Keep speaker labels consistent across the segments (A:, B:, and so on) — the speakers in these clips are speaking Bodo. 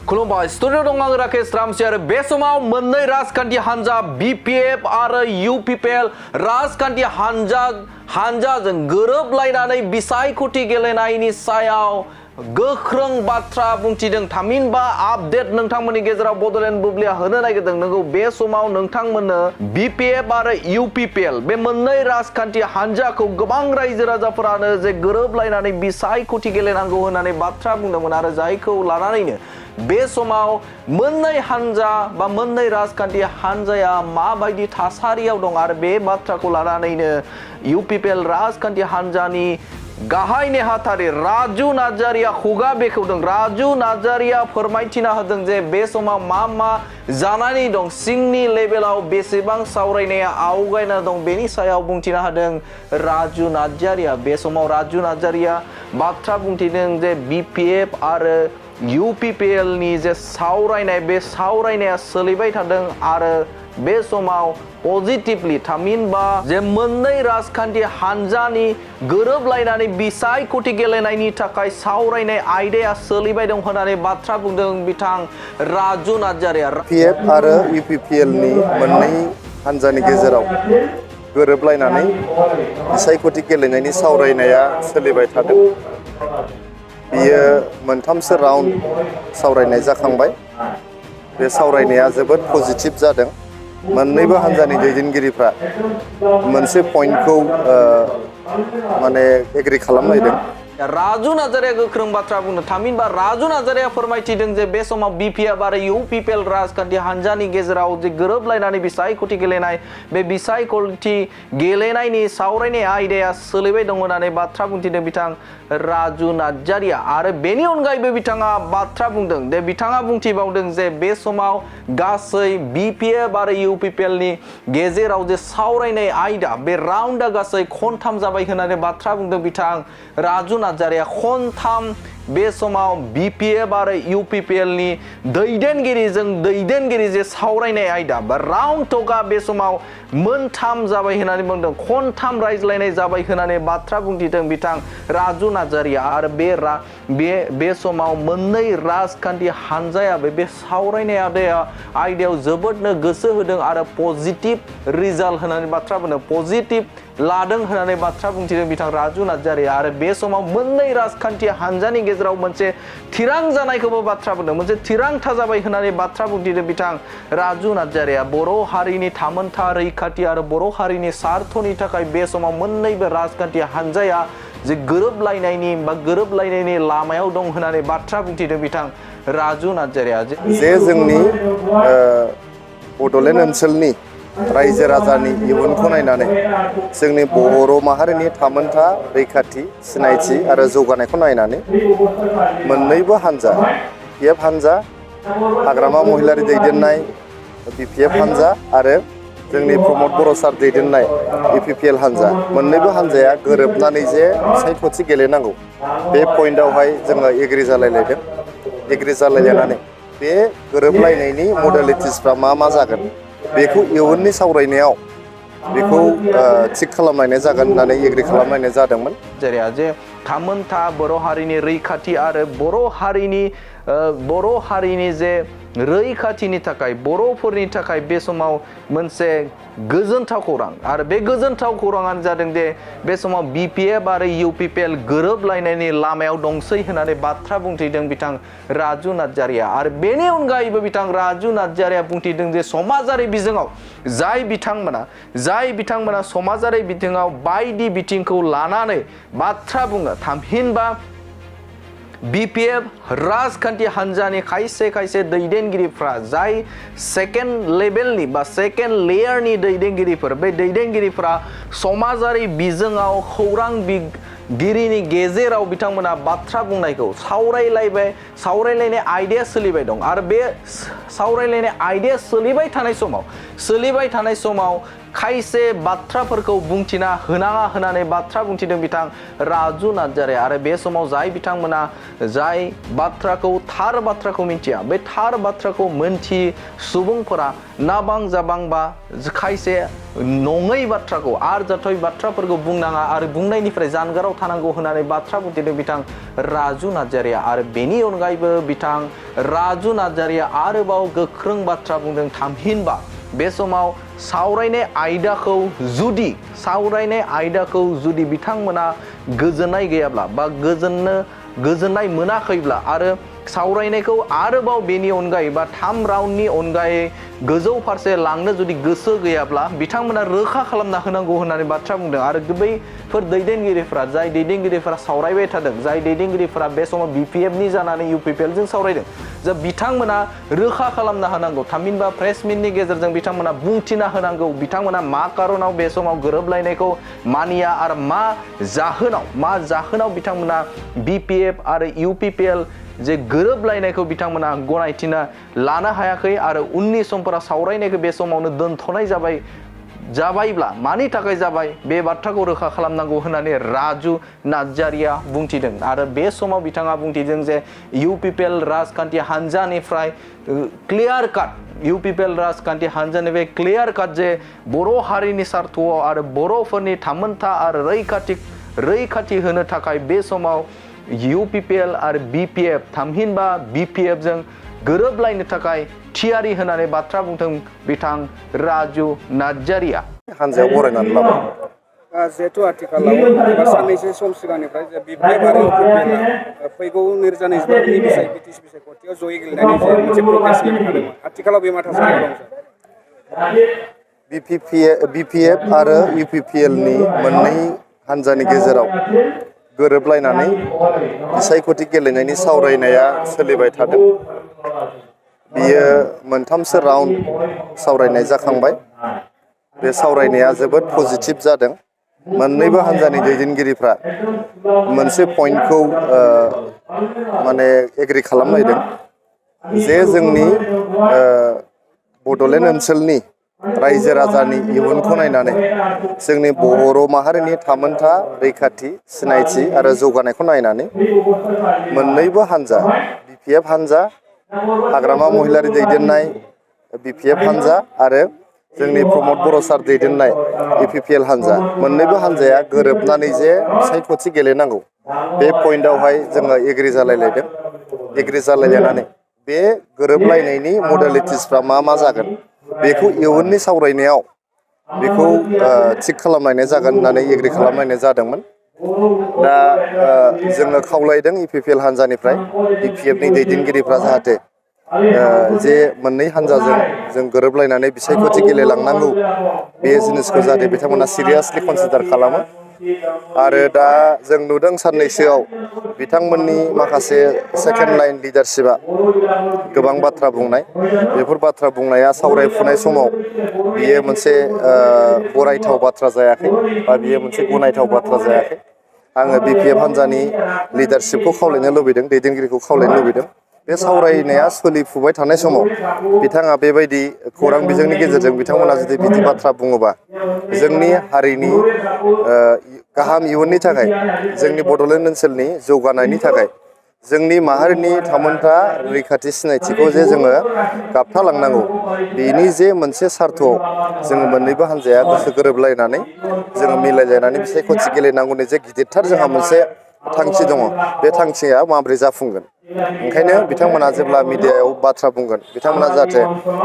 A: खुलुमबाय स्टुडिअ दं आं राकेश रामसि आरो बे समाव मोननै राजखान्थि हान्जा बिपिएफ आरो इउपिपिएल राजखान्थि हान्जाजों गोरोबलायनानै बिसायख'थि गेलेनायनि सायाव गोख्रों बाथ्रा बुंथिदों। थामहिनबा आपडेट नोंथांमोननि गेजेराव बड'लेण्ड बुब्लिया होनो नागिरदों। नंगौ बे समाव नोंथांमोननो बिपिएफ आरो इउपिपिएल बे मोननै राजखान्थि हान्जाखौ गोबां रायजो राजाफोरानो जे गोरोबलायनानै बिसायख'थि गेलेनांगौ होननानै बाथ्रा बुंदोंमोन आरो जायखौ लानानैनो बे समाव मोननै हान्जा बा मोननै राजखान्थि हान्जाया माबायदि थासारियाव दं आरो बे बाथ्राखौ लानानैनो इउपिपिएल राजखान्थि हान्जानि गाहाय नेहाथारि राजु नार्जारिया खुगा बेखेवदों। राजु नार्जारिया फोरमायथिना होदों जे बे समाव मा जानानै दं, सिंनि लेभेलाव बेसेबां सावरायनाया आवगायना दं, बेनि सायाव बुंथिना होदों राजु नार्जारिया। बे समाव राजु नार्जारिया बाथ्रा बुंथिदों जे बिपिएफ आरो इउपिपिएल नि जे सावरायनाय बे सावरायनाया सोलिबाय थादों आरो बे समाव पजिटिभलि थामहिनबा जे मोननै राजखान्थि हान्जानि गोरोबलायनानै बिसायख'थि गेलेनायनि थाखाय सावरायनाय आयदाया सोलिबाय दं होननानै बाथ्रा बुंदों बिथां राजु नार्जारिया।
B: बिपिएफ आरो इउपिपिएल नि मोननै हान्जानि गेजेराव गोरोबलायनानै बिसायख'थि गेलेनायनि सावरायनाया सोलिबाय थादों। बियो मोनथामसो राउन्ड सावरायनाय जाखांबाय। बे सावरायनाया जोबोद पजिटिभ जादों। मोननैबो हान्जानि दैदेनगिरिफ्रा मोनसे पइन्टखौ माने एग्रि खालामलायदों।
A: राजु नार्जारिया गोख्रों बाथ्रा बुंदों। थामहिनबा राजु नार्जारिया फोरमायथिदों जे बे समाव बिपिएफ आरो इउपिपिएल राजखान्थि हान्जानि गेजेराव जे गोरोबलायनानै बिसायख'थि गेलेनाय बे बिसायख'थि गेलेनायनि सावरायनाय आयदाया सोलिबाय दं होननानै बाथ्रा बुंथिदों बिथां राजु नार्जारिया। आरो बेनि अनगायैबो बिथाङा बाथ्रा बुंदों जे बिथाङा बुंथिबावदों जे बे समाव गासै बिपिएफ आरो इउपिपिएल नि गेजेराव जे सावरायनाय आयदा बे राउन्डआ गासै खनथाम जाबाय होननानै बाथ्रा बुंदों बिथां राजु नार्जारिया। खनथाम बे समाव बिपिएफ आरो इउपिपिएल नि दैदेनगिरि जे सावरायनाय आयदा बा राउन्ड टकआ बे समाव मोनथाम जाबाय होननानै बुंदों। खनथाम रायज्लायनाय जाबाय होननानै बाथ्रा बुंथिदों बिथां राजु नार्जारिया। आरो बे समाव मोननै राजखान्थि हान्जायाबो बे सावरायनाय आयदायाव जोबोदनो गोसो होदों आरो पजिटिभ रिजाल्ट होननानै बाथ्रा बुंदों, पजिटिभ लादों होननानै बाथ्रा बुंथिदों बिथां राजु नार्जारिया। आरो बे समाव मोननै राजखान्थि हान्जानि गेजेराव मोनसे थिरां जानायखौबो बाथ्रा बुंदों, मोनसे थिरांथा जाबाय होननानै बाथ्रा बुंथिदों बिथां राजु नार्जारिया। बर' हारिनि थामोन्था रैखाथि आरो बर' हारिनि स्वार्थनि थाखाय बे समाव मोननैबो राजखान्थि हान्जाया जे गोरोबलायनायनि लामायाव दं होननानै बाथ्रा बुंथिदों बिथां राजु नार्जारिया।
B: जे जोंनि बड'लेण्ड ओनसोलनि रायजो राजानि इयुनखौ नायनानै जोंनि बर' माहारिनि थामोन्था रैखाथि, सिनायथि आरो जौगानायखौ नायनानै मोननैबो हान्जा बिपिएफ हान्जा, हाग्रामा महिलारि दैदेननाय बिपिएफ हान्जा आरो जोंनि प्रमद बर' सार दैदेननाय इउपिपिएल हान्जा, मोननैबो हान्जाया गोरोबनानै जे बिसायख'थि गेलेनांगौ बे पइन्टआवहाय जोङो एग्रि जालायलायदों। एग्रि जालायलायनानै बे गोरोबलायनायनि मडेलिटिसफ्रा मा जागोन बेखौ इयुननि सावरायनायाव बेखौ थिग खालामलायनाय जागोन होननानै एग्रि खालामलायनाय जादोंमोन।
A: जेरै जे थामोन्था बर' हारिनि रैखाथि आरो बर' हारिनि जे रैखाथिनि थाखाय बर'फोरनि थाखाय बे समाव मोनसे गोजोनथाव खौरां आरो बे गोजोनथाव खौराङानो जादों जे बे समाव बिपिएफ आरो इउपिपिएल गोरोबलायनायनि लामायाव दंसै होननानै बाथ्रा बुंथिदों बिथां राजु नार्जारिया। आरो बेनि अनगायैबो बिथां राजु नार्जारिया बुंथिदों जे समाजारि बिजोङाव जाय बिथांमोना समाजारि बिथिङाव बायदि बिथिंखौ लानानै बाथ्रा बुङो, थामहिनबा बिपिएफ राजखान्थि हान्जानि खायसे दैदेनगिरिफ्रा जाय सेकेन्ड लेभेलनि बा सेकेन्ड लेयारनि दैदेनगिरिफोर, बे दैदेनगिरिफ्रा समाजारि बिजोङाव खौरां गिरिनि गेजेराव बिथांमोना बाथ्रा बुंनायखौ सावरायलायनाय आयदाया सोलिबाय दं। आरो बे सावरायलायनाय आयदाया सोलिबाय थानाय समाव सोलिबाय थानाय समाव खायसे बाथ्राफोरखौ बुंथिना होनाङा होनानै बाथ्रा बुंथिदों बिथां राजु नार्जारि आरो बे समाव जाय बिथांमोना जाय बाथ्राखौ थार बाथ्राखौ मिथिया बे थार बाथ्राखौ मोनथि सुबुंफोरा नाबां जाबां बा खायसे नङै बाथ्राखौ आरजाथावै बाथ्राफोरखौ बुंनाङा आरो बुंनायनिफ्राय जानगाराव थानांगौ होननानै बाथ्रा बुंथिदों बिथां राजु नार्जारिया आरो बेनि अनगायैबो बिथां राजु नार्जारिया आरोबाव गोख्रों बाथ्रा बुंदों थामहिनबा बे समाव सावरायनाय आयदाखौ जुदि बिथांमोना गोजोननाय गैयाब्ला बा गोजोननाय मोनाखैब्ला आरो सावरायनायखौ आरोबाव बेनि अनगायै बा 3 राउन्डनि अनगायै गोजौ फारसे लांनो जुदि गोसो गैयाब्ला बिथांमोना रोखा खालामना होनांगौ होननानै बाथ्रा बुंदों आरो बैफोर दैदेनगिरिफोरा जाय दैदेनगिरिफोरा सावरायबाय थादों जाय दैदेनगिरिफोरा बे समाव बिपिएफनि जानानै इउपिपिएलजों सावरायदों जा बिथांमोना रोखा खालामना होनांगौ थामहिनबा प्रेस मिटनि गेजेरजों बिथांमोना बुंथिना होनांगौ बिथांमोना मा कारनाव बे समाव गोरोबलायनायखौ मानिया आरो मा जाहोनाव बिथांमोना बिपिएफ आरो इउपिपिएल जे गोरोबलायनायखौ बिथांमोना गनायथिना लानो हायाखै आरो उननि समफोरा सावरायनायखौ बे समावनो दोनथ'नाय जाबायब्ला मानि थाखाय जाबाय बे बाथ्राखौ रोखा खालामनांगौ होननानै राजु नार्जारिया बुंथिदों आरो बे समाव बिथाङा बुंथिदों जे इउपिपिएल राजखान्थि हान्जानिफ्राय क्लियार काट इउपिपिएल राजखान्थि हान्जानिफ्राय क्लियार काट जे बर' हारिनि सार्थआव आरो बर'फोरनि थामोनथा आरो रैखाथि होनो थाखाय बे समाव इउपिपिएल आरो बिपिएफ थामहिनबा बिपिएफ जों गोरोबलायनो थाखाय थियारि होनानै बाथ्रा बुंदों बिथां राजु नार्जारिया
B: हानजायाव बरायनानै लाबाय
C: जिहेतु आथिखालाव एबा साननैसो सम सिगांनिफ्राय जे बिपिएफ आरो इउपिपिएल फैगौ 2022नि बिटिसि बिसायख'थियाव जयै गेलेनायनि जे मोनसे प्रग्रेस थादोंमोन आथिखालाव बे मा थासारियाव दं सार
B: बिपिएफ आरो इउपिपिएलनि मोननै हानजानि गेजेराव गोरोबलायनानै बिसायख'थि गेलेनायनि सावरायनाया सोलिबाय थादों बियो मोनथामसो राउन्ड सावरायनाय जाखांबाय बे सावरायनाया जोबोद पजिटिभ जादों मोननैबो हानजानि दैदेनगिरिफ्रा मोनसे पइन्टखौ माने एग्रि खालामलायदों जे जोंनि बड'लेण्ड ओनसोलनि रायजो राजानि इयुनखौ नायनानै जोंनि बर' माहारिनि थामोनथा रैखाथि सिनायथि आरो जौगानायखौ नायनानै मोननैबो हानजा बिपिएफ हानजा हाग्रामा महिलारि दैदेननाय बिपिएफ हानजा आरो जोंनि प्रमद बर' सार दैदेननाय इउपिपिएल हानजा मोननैबो हानजाया गोरोबनानै जे बिसायख'थि गेलेनांगौ बे पइन्टआवहाय जोङो एग्रि जालायलायनानै बे गोरोबलायनायनि मडेलिटिसफ्रा मा जागोन बेखौ इयुननि सावरायनायाव बेखौ थिग खालामलायनाय जागोन होननानै एग्रि खालामलायनाय जादोंमोन दा जोङो खावलायदों इउपिपिएल हानजानिफ्राय बिपिएफनि दैदेनगिरिफ्रा जाहाथे जे मोननै हानजाजों जों गोरोबलायनानै बिसायख'थि गेलेलांनांगौ बे जिनिसखौ जाहाथे बिथांमोना सिरियासलि कनसिडार खालामो आरो दा जों नुदों साननैसोआव बिथांमोननि माखासे सेकेन्ड लाइन लिडारशिपआ गोबां बाथ्रा बुंनाय बेफोर बाथ्रा बुंनाया सावरायफुनाय समाव बियो मोनसे बरायथाव बाथ्रा जायाखै बा बियो मोनसे गनायथाव बाथ्रा जायाखै आङो बिपिएफ हानजानि लिडारशिपखौ खावलायनो लुबैदों दैदेनगिरिखौ खावलायनो लुबैदों बे सावरायनाया सोलिफुबाय थानाय समाव बिथाङा बेबायदि खौरां बिजोंनि गेजेरजों बिथांमोना जुदि बिदि बाथ्रा बुङोबा जोंनि हारिनि गाहाम इयुननि थाखाय जोंनि बड'लेण्ड ओनसोलनि जौगानायनि थाखाय जोंनि माहारिनि थामोनथा रैखाथि सिनायथिखौ जे जोङो गाबथालांनांगौ बेनि जे मोनसे सार्थआव जोङो मोननैबो हानजाया गोसो गोरोबलायनानै जोङो मिलायलायनानै बिसायख'थि गेलेनांगौनि जे गिदिरथार जोंहा मोनसे थांखि दङ बे थांखिया माबोरै जाफुंगोन ओंखायनो बिथांमोना जेब्ला मिडियायाव बाथ्रा बुंगोन बिथांमोना जाहाथे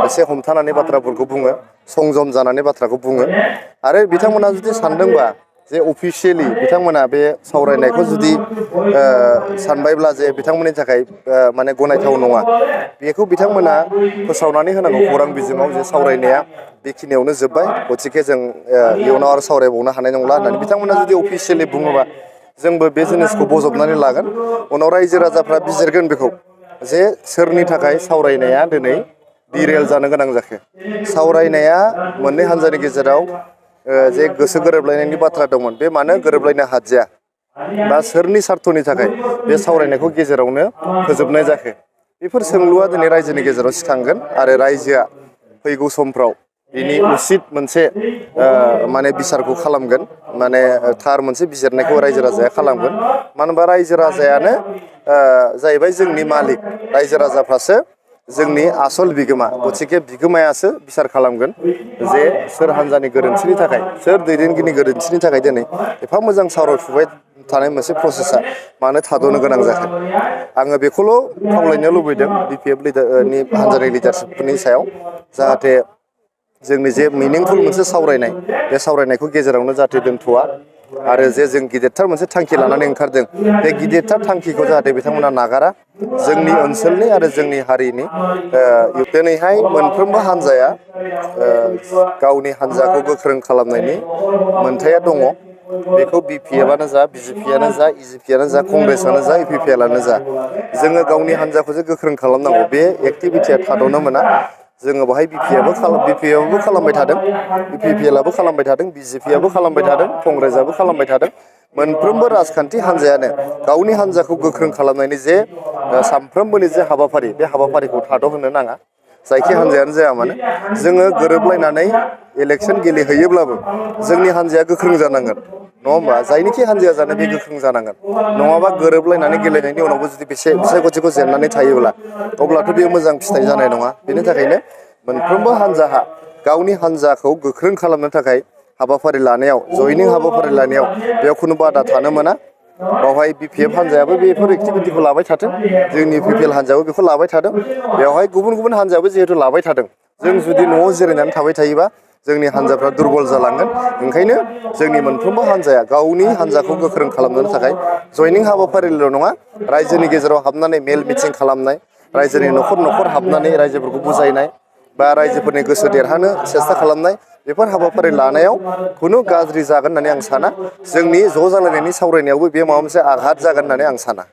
B: एसे हमथानानै बाथ्राफोरखौ बुङो संजम जानानै बाथ्राखौ बुङो आरो बिथांमोना जुदि सानदोंबा जे अफिसियेलि बिथांमोना बे सावरायनायखौ जुदि सानबायब्ला जे बिथांमोननि थाखाय माने गनायथाव नङा बेखौ बिथांमोना फोसावनानै होनांगौ खौरां बिजोङाव जे सावरायनाया बेखिनियावनो जोब्बाय गथिखे जों इयुनाव आरो सावरायबावनो हानाय नंला होननानै बिथांमोना जुदि अफिसियेलि बुङोबा जोंबो बे जिनिसखौ बजबनानै लागोन उनाव रायजो राजाफ्रा बिजिरगोन बेखौ जे सोरनि थाखाय सावरायनाया दिनै डिरेल जानो गोनां जाखो सावरायनाया मोननै हानजानि गेजेराव जे गोसो गोरोबलायनायनि बाथ्रा दंमोन बे मानो गोरोबलायनो हादिया बा सोरनि सार्थनि थाखाय बे सावरायनायखौ गेजेरावनो फोजोबनाय जाखो बेफोर सोंलुआ दिनै रायजोनि गेजेराव सिखांगोन आरो रायजोआ फैगौ समफ्राव बिनि उसित मोनसे माने बिसारखौ खालामगोन माने थार मोनसे बिजिरनायखौ रायजो राजाया खालामगोन मानो होनबा रायजो राजायानो जाहैबाय जोंनि मालिक रायजो राजाफ्रासो जोंनि आसल बिगोमा गथिखे बिगोमायासो बिसार खालामगोन जे सोर हान्जानि गोरोन्थिनि थाखाय सोर दैदेनगिरिनि गोरोन्थिनि थाखाय दिनै एफा मोजां सावरायफुबाय थानाय मोनसे प्रसेसा मानो थाद'नो गोनां जाखो आङो बेखौल' खावलायनो लुबैदों BPF लिडारनि हान्जानि लिडारशिपफोरनि सायाव जाहाथे जोंनि जे मिनिंफुल मोनसे सावरायनाय बे सावरायनायखौ गेजेरावनो जाहाथे दोनथ'आ आरो जे जों गिदिरथार मोनसे थांखि लानानै ओंखारदों बे गिदिरथार थांखिखौ जाहाथे बिथांमोना नागारा जोंनि ओनसोलनि आरो जोंनि हारिनि दिनैहाय मोनफ्रोमबो हान्जाया गावनि हान्जाखौ गोख्रों खालामनायनि मोन्थाया दङ बेखौ BPFआनो जा BJPआनो जा EJPआनो जा कंग्रेसआनो जा UPPLआनो जा जोङो गावनि हान्जाखौसो गोख्रों खालामनांगौ बे एक्टिभिटिया थाद'नो मोना जोङो बेवहाय BPFआबो खालामबाय थादों UPPLआबो खालामबाय थादों BJPआबो खालामबाय थादों कंग्रेसआबो खालामबाय थादों मोनफ्रोमबो राजखान्थि हान्जायानो गावनि हान्जाखौ गोख्रों खालामनायनि जे सानफ्रोमबोनि जे हाबाफारि बे हाबाफारिखौ थाद'होनो नाङा जायखि हान्जायानो जाया मानो जोङो गोरोबलायनानै इलेक्सन गेलेहैयोब्लाबो जोंनि हान्जाया गोख्रों जानांगोन नङा होमबा जायनिखि हान्जाया जानो बे गोख्रों जानांगोन नङाबा गोरोबलायनानै गेलेनायनि उनावबो जुदि बिसायख'थिखौ जेननानै थायोब्ला अब्लाथ' बेयो मोजां फिथाइ जानाय नङा बेनि थाखायनो मोनफ्रोमबो हान्जाहा गावनि हान्जाखौ गोख्रों खालामनो थाखाय हाबाफारि लानायाव जयनिं हाबाफारि लानायाव बेयाव खुनु बादा थानो मोना बावहाय BPF हान्जायाबो बेफोर एक्टिभिटिखौ लाबाय थाथों जोंनि UPPL हान्जायाबो बेखौ लाबाय थादों बेवहाय गुबुन गुबुन हान्जायाबो जिहेतु लाबाय थादों जों जुदि न'आव जिरायनानै थाबाय थायोबा जोंनि हान्जाफ्रा दुरबल जालांगोन ओंखायनो जोंनि मोनफ्रोमबो हान्जाया गावनि हान्जाखौ गोख्रों खालामनो थाखाय जयनिं हाबाफारिल' नङा रायजोनि गेजेराव हाबनानै मेल मिटिं खालामनाय रायजोनि न'खर न'खर हाबनानै रायजोफोरखौ बुजायनाय बा रायजोफोरनि गोसो देरहानो सेस्था खालामनाय बेफोर हाबाफारि लानायाव खुनु गाज्रि जागोन होननानै आं साना जोंनि ज' जालायनायनि सावरायनायावबो बे माबा मोनसे आघात जागोन होननानै आं साना